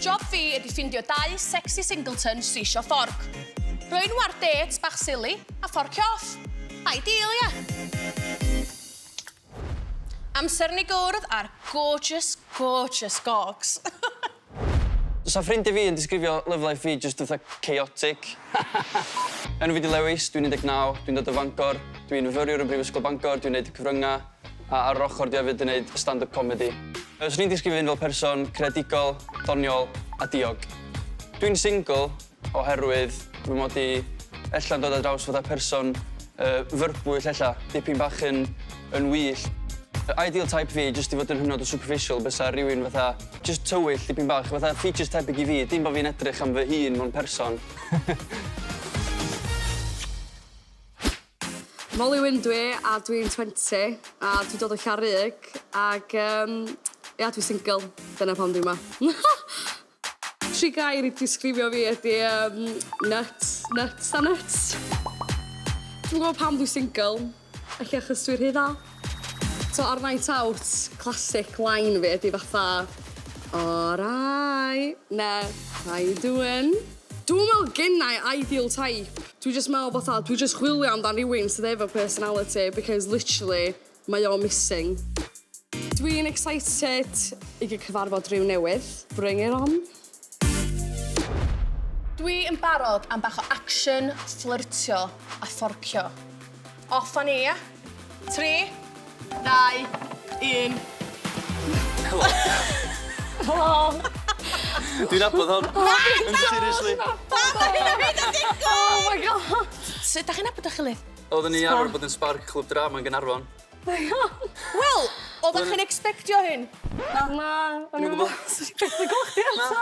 Job fi ydi ffindio dau sexy singleton sy isio fforc. Rhoi nhw ar dêt bach silly a fforcio off. Ideal, ia? Amser ni gwrdd â'r gorgeous, gorgeous Gogs. Sa ffrindiau fi yn disgrifio love life fi jyst fatha chaotic. Enw fi 'di Lewis, dwi'n 19, dwi'n dod o Fangor, dwi'n fyfyriwr yn Brifysgol Bangor, dwi'n neud y cyfryngau, a ar yr ochr dwi hefyd yn neud stand-up comedy. Swn i'n disgrifio fy hun fel person creadigol, doniol a diog. Dwi'n single oherwydd fy mod i ella'n dod ar draws fatha person yy fyrbwyll ella, dipyn bach yn yn wyllt. Ideal type fi jyst i fod yn hynod o superficial bysa rywun fatha jyst tywyll dipyn bach, fatha features tebyg i fi, dim bo' fi'n edrych am fy hun mewn person. Molly Wyn dwi a dwi'n twenty a dwi'n dod o Llanrug ag yym ia dwi single dyna pam dwi 'ma. Tri gair i disgrifio fi ydi yym nuts, nuts a nuts. Dwi'm yn gwbo pam dwi single, ella achos dwi rhy dda. So ar night out, classic line fi ydi fatha Alright, ne' How you doing? Dwi'm yn me'wl gennai ideal type. Dwi jyst me'wl fatha dwi jyst chwilio amdan rywun sydd efo personality because literally Mae o missing. Dwi'n excited i ga'l cyfarfod rhyw newydd. Bring it on. Dwi yn barod am bach o action, fflyrtio a fforcio. Off â ni, ia? 3, 2, 1. Helo. Helo. Dwi'n nabod hon. Na! Seriously. Na, ma' hynna hyd yn digwydd! Oh my God! Sut 'dach chi'n nabod 'ych gilydd? Oedden ni arfer bod yn Spark Clwb Drama yn Gaernarfon. Wel, oeddech chi'n expectio hyn? Na. Na. Dwi'm yn gwybod. Swn i byth yn gweld chdi eto.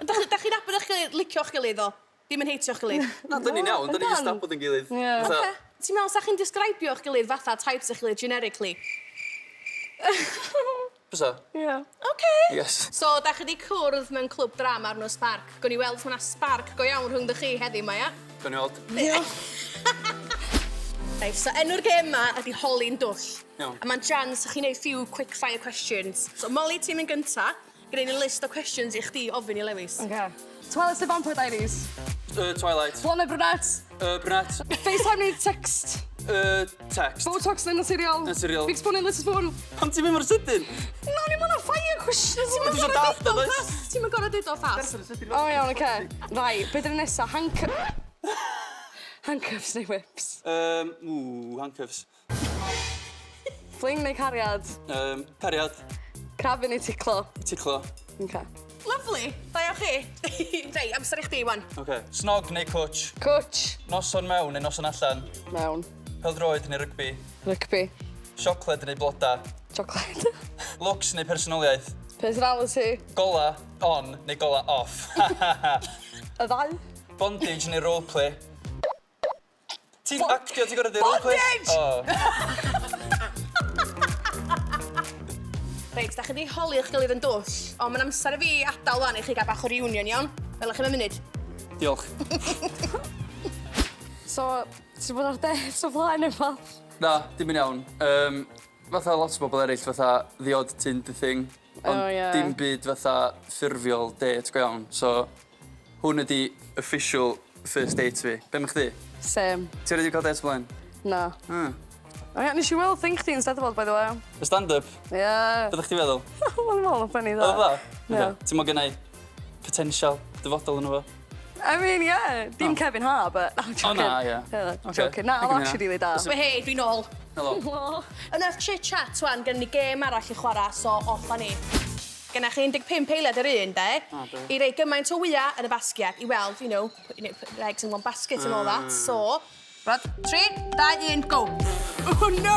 Ond dach dach chi'n nabod eich gilydd, licio'ch gilydd ddo? Dim yn heitio'ch gilydd? Na, 'dyn ni'n iawn, 'dyn ni jyst nabod ein gilydd. Ie. Fatha... Ocê. Ti'n meddwl 'sa chi'n disgribio'ch gilydd fatha types eich gilydd generically? Bysa? Ie. Ocê. Yes. So, dach chi 'di cwrdd mewn clwb drama ar nos Spark. Gawn ni weld os ma' 'na spark go iawn rhwngddo chi heddiw 'ma, ia? Gawn ni weld. Ie. Reit, so enw'r gêm 'ma ydi Holi'n Dwll. Iawn. A ma'n chance i chi neud few quick fire questions. So Molly, ti'n mynd gynta. Gynna ni list o questions i chdi ofyn i Lewis. Oce. Twilight neu Vampire Diaries? Twilight. Blonde neu brunette? Brunette. FaceTime neu text? Text. Botox neu naturiol? Naturiol. Big spoon neu little spoon? Pam ti'n mynd mor sydyn? Na, o'n i'm on a fire questions. Ti'm yn Dwi isio gor'o' dallt deud o, o'n does? fast. Ti'm yn gor'o' deud o'n fast. O iawn, oce. Right, be' 'di'r un nesa? Hanc- Handcuffs neu whips? Ww, handcuffs. Fling neu cariad? Cariad. Crafu neu ticlo? Ticlo. Oce. Lyfli. Da iawn chi. Reit, amser i chdi ŵan. Oce. Snog neu cwtsh? Cwtsh. Noson mewn neu noson allan? Mewn. Pêl-droed neu rygbi? Rygbi. Siocled neu bloda? Siocled. Looks neu personoliaeth? Personality. Gola on neu gola off? Y ddau. Bondage neu roleplay? Ti'n actio, ti'n gorfod deud roleplay. Bondage! O. Reit, da chi 'di holi'ch gilydd yn dwll, ond mae'n amser i fi adael wan i chi gael bach o reunion, iawn? Welai chi mewn munud. Diolch. So, ti 'di bod ar dêt o flaen neu wbath? Na, dim yn iawn. Yym, fatha lot o bobl eraill, fatha the odd Tinder thing. Ond O ie. dim byd fatha ffurfiol dêt go iawn, so Hwn ydi official first date fi. Be' am chdi? Same. Ti erioed 'di ca'l dêt o blaen? Na. Hmm. O ia, nesh i weld thing chdi yn Steddfod by the way. Y stand up? Ie. Be' oddach chdi feddwl? O'n i'n me'wl o'n ffyni ddo. O'dd o'n dda? Ie. Ti'n me'wl gennai potensial dyfodol yno fo? I mean yeah, dim Kevin Hart but na I'm joking. O na ie. Ie, Ocê. joking. Na, o'dd o actually rili da. Wel hei, dwi nôl. Helo. Helo. Enough chit chat wan, gynnon ni gêm arall i chwara, so off â ni. Gennych chi 15 eiliad yr un, de? O, do. I roi gymaint o wya yn y basgiad i weld, you know, put, you know, put your eggs in one basket and all that. So, barod? 3, 2, 1, go! Oh, no!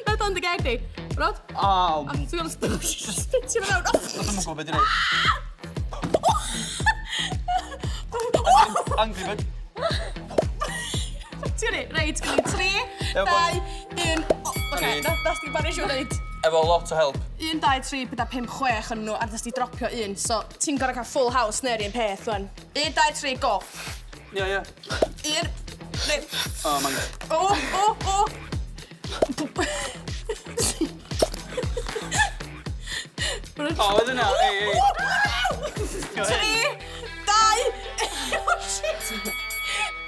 Na dan dy geg di. Barod? O! A ti'n gweld spitio fe fewn. Dwi'm yn gwybod beth i wneud. Angry Bird. Ti'n ni? Reit, gynnu 3, 2, 1... Oce, na chdi managio wneud. Efo lot o help. 1, 2, 3, 4, 5, 6 yn nhw, a nes di dropio un, so ti'n gorau cael full house neu'r un peth, wan. 1, 2, 3, go! Ie, ie. Un, neu... O, mae'n... O, o, o! O, oedd yna! Ei, ei! 3, 2, oh shit!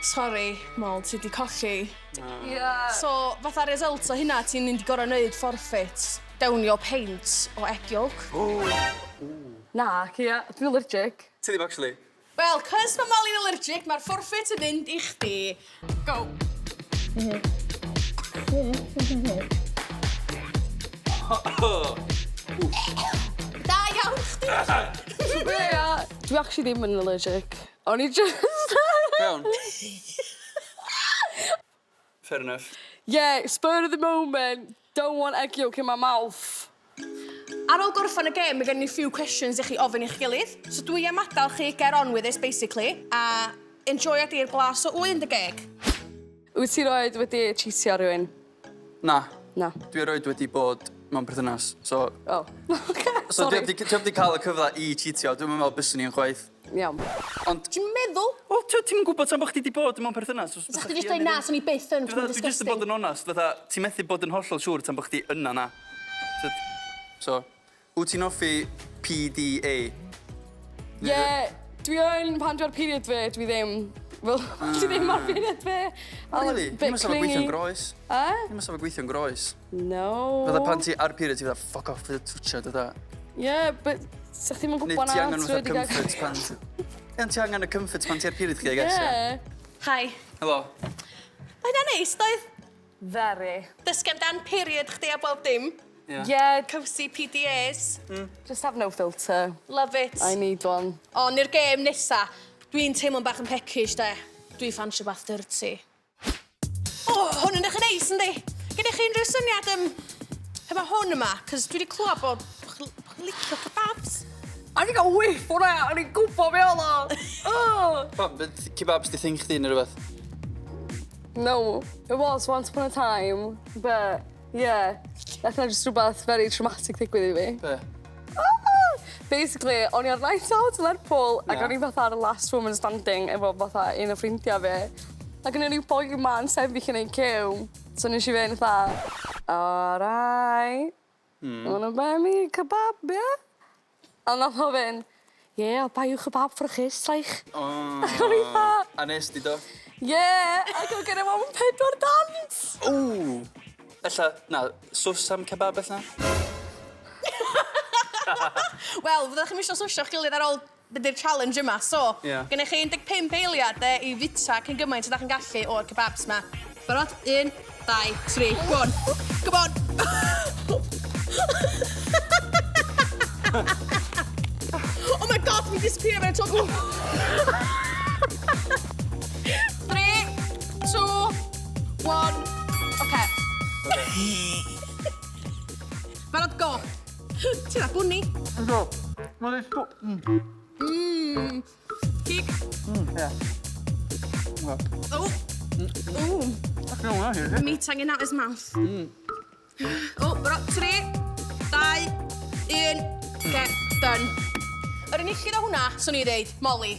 Sorry, Mol, ti di colli. Yeah. So, fatha result o hynna, ti'n mynd i gorau wneud forfeit. Downio peint o egg yolk. Na, Cia, dwi'n allergic. Ti ddim actually. Wel, cys mae Molly'n allergic, mae'r forfeit yn mynd i chdi. Go. Da iawn chdi! Yeah. Dwi actually ddim yn allergic. O'n i just... Iawn. Fair enough. Yeah, spur of the moment. Don't want egg yolk in my mouth. Ar ôl gorffen y gêm, mae gen i few questions i chi ofyn i'ch gilydd. So dwi am adael chi get on with this, basically, a enjoy di'r blas o wy yn dy geg. Wyt ti roed wedi cheatio ar rhywun? Na. Na. Dwi erioed wedi bod mewn perthynas, so... Oh. Okay, So sorry. dwi heb di cael y cyfle i cheatio, dwi'n meddwl byswn i'n chwaith. Iawn. Ond... Ti'n meddwl? Wel, ti'n gwybod tan bod chdi di bod mewn perthynas. Sa chdi jyst dweud na, swn i byth yn, Dwi ti'n jyst yn bod disgusting. yn onast, fatha, ti'n methu bod yn hollol siŵr tan bod chdi yna na. So, so wyt ti'n hoffi PDA? Yeah, dwi yn pan dwi ar period fi, dwi ddim. Fel, dwi ddim ar period fi. I'm a Really? bit Ddim yn safo gweithio'n clingy. groes. Eh? Ddim yn safo gweithio'n groes. No. Fatha pan ti ar period, ti fatha, fuck off, fatha twtio, fatha. Yeah, but sa chdi'm yn Neu gwybod ti na. angen ti fatha wedi gael- comfort pan... Ie, ti angen y comfort pan ti ar period chdi, I guess, yeah. Yeah. Hi. Helo. Oedd hynna'n neis, doedd? Very. Dysgu amdan period chdi a bob dim. Yeah. Yeah, Cozy PDAs. just have no filter. Love it. I need one. Ond i'r gêm nesa, dwi'n teimlo'n bach yn peckish, de. Dwi ffansio bath dirty. O, oh, hwn yn edrych yn neis, yndi? Gennych chi unrhyw syniad am be mae hwn yma? Cos dwi wedi clywed bod chi'n licio kebabs. A fi gael whiff o'na, o'n i'n gwybod be oedd o. Oh. Pa, beth kebabs di thing chdi neu rhywbeth? No, it was once upon a time, but yeah, nath na just rhywbeth very traumatic ddigwydd i fi. Be? Ah! Basically, o'n i ar night out yn Lerpwl, ac Ie. o'n i fatha'r last woman standing efo fatha un o ffrindiau fi. Ac o'n i ryw boi yma'n sefyll yn ein cyw. So nes i fynd fatha, alright, wanna buy me a kebab, yeah? A nath o fynd, yeah, I'll buy you a kebab for a kiss, like. Oh. Ac o'n i fatha, A nes di do? yeah, ac o'n gen i fo'n pedwar dant. Ww! Ella, na, sws am kebab ella? Wel, fyddech chi'n misio swsio'ch gilydd ar ôl mynd i'r challenge yma. So, Ie. yeah. gennych chi 15 eiliad de, i fita cyn gymaint ydych chi'n gallu o'r kebabs ma. Barod? 1, 2, 3, go on. Come on. Oh my god, mi disappear fe'n twg. 3, 2, 1, oce. Barod, go. Ti'n a bwni. Cig. Ie. Oh. Ooh. Meat hanging out his mouth. Oh, barod, 3, 2, 1, get done. Yr enillydd o hwnna, swn i ddeud, Molly.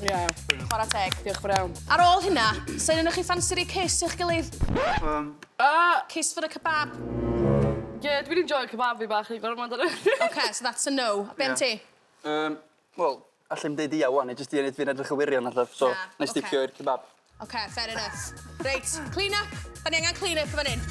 Yeah, Chwarae teg. diolch yn fawr. Ar ôl hynna, sa'n un o'ch chi ffansi roi kiss i'ch gilydd? Kiss for the kebab. Yeah, dwi'n enjoy kebab fi bach i gorfod amdano. OK, so that's a no. Be am Ie. ti? Wel, allai'm deud ia wan, i jyst i ennill fi'n edrych yn wirion allan, so Na, na i stipio i'r kebab. OK, fair enough. Reit, clean up. Da ni angen clean up fan hyn.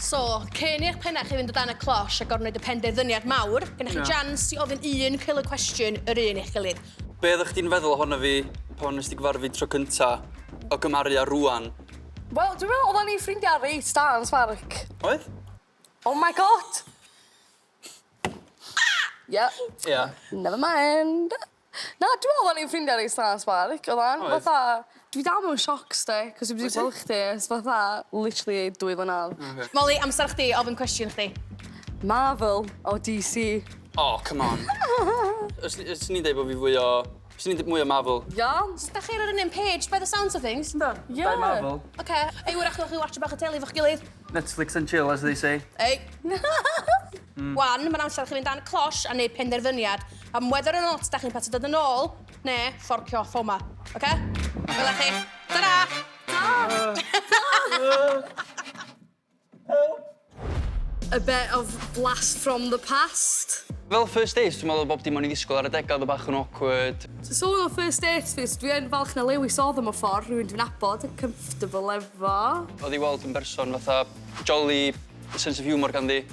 So, cyn i'ch pennau chi fynd o dan y closh a gorfod wneud y penderfyniad mawr, gennych chi Ie. chance i ofyn un killer question yr un i'ch gilydd. Be oeddech chdi'n feddwl ohono fi pan nes ti gyfarfu tro cynta o gymharu â rwan? Wel, dwi'n meddwl oedden ni ffrindiau reit da yn Spark. Oedd? Oh my god! Yeah, Ie. never mind. Na, dwi'n meddwl oedden ni'n ffrindiau reit da yn Spark, oedden. Oedd. Fatha, dwi dal mewn sioc, sti, cos dwi wedi Wyt ti? gweld chdi ers fatha, literally 2 flynedd. Molly, amser chdi, ofyn cwestiwn chdi. Marvel o DC. Oh, come on. Os os ni'n deud bod fi fwy o... Os ni'n deud mwy o Marvel. Iawn? Da chi ar yr un page by the sounds of things? Yeah. Dau Marvel. OK. Ei, wrach chi watch bach o teli efo'ch gilydd. Netflix and chill, as they say. Ei. Wan, mae'n amser chi fynd dan y closh a neud penderfyniad am whether or not da chi'n pati dod yn ôl, neu fforcio off o'ma. OK? Wela chi. Ta-ra! Ta! A bit of blast from the past. Fel first dates, dwi'n meddwl bob dim o'n i ddisgwyl ar y degau, oedd o bach yn awkward. So sôn o first dates fi, so dwi yn falch na Lewis oedd o mewn ffordd, rhywun dwi'n nabod, yn comfortable efo. Oedd i weld yn berson fatha jolly, sense of humour ganddi.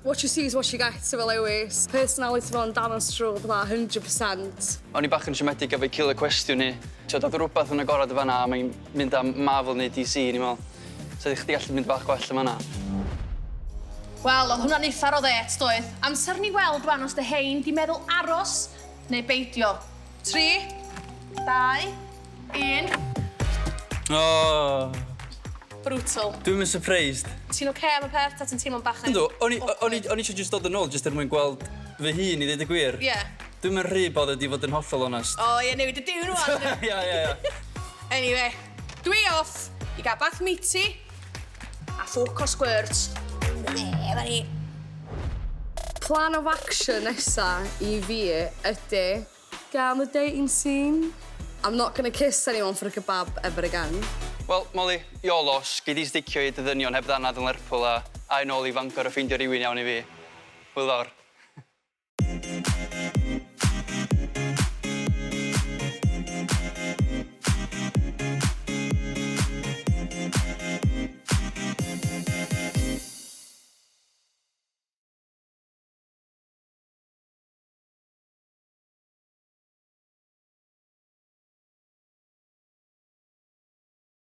What you see is what you get efo Lewis. Personality fo'n dangos trwy fatha 100%. O'n i bach yn siomedig efo'i killer question ni. Tio, oedd rhywbeth yn agorad y fanna, a mae'n mynd am Marvel neu DC, ni'n meddwl. So chdi gallu mynd bach gwell yn fanna. Wel, oedd hwnna'n uffar o ddêt, doedd. Amser ni weld wan os dy hein di meddwl aros neu beidio. 3, 2, 1. Oh, Brutal. Dwi'n mynd surprised. Ti'n oce am y peth? Ta ti'n teimlo'n bach yn Yndw, o'n i eisiau just dod yn ôl, just er mwyn gweld fy hun i ddweud y gwir. Ie. Dwi'n mynd rhy bothered i fod yn hollol onest. O, ie, newid y diwn rwan. Ia. Anyway, dwi off i gael bach meaty a ffwc o squirts. Ne, fa ni. Plan of action nesa i fi ydy gael the dating scene. I'm not gonna kiss anyone for a kebab ever again. Wel, Molly, your loss, gei di sticio i dy ddynion heb ddanadd yn Lerpwl a nôl i Fangor a ffeindio rhywun iawn i fi. Hwyl fawr.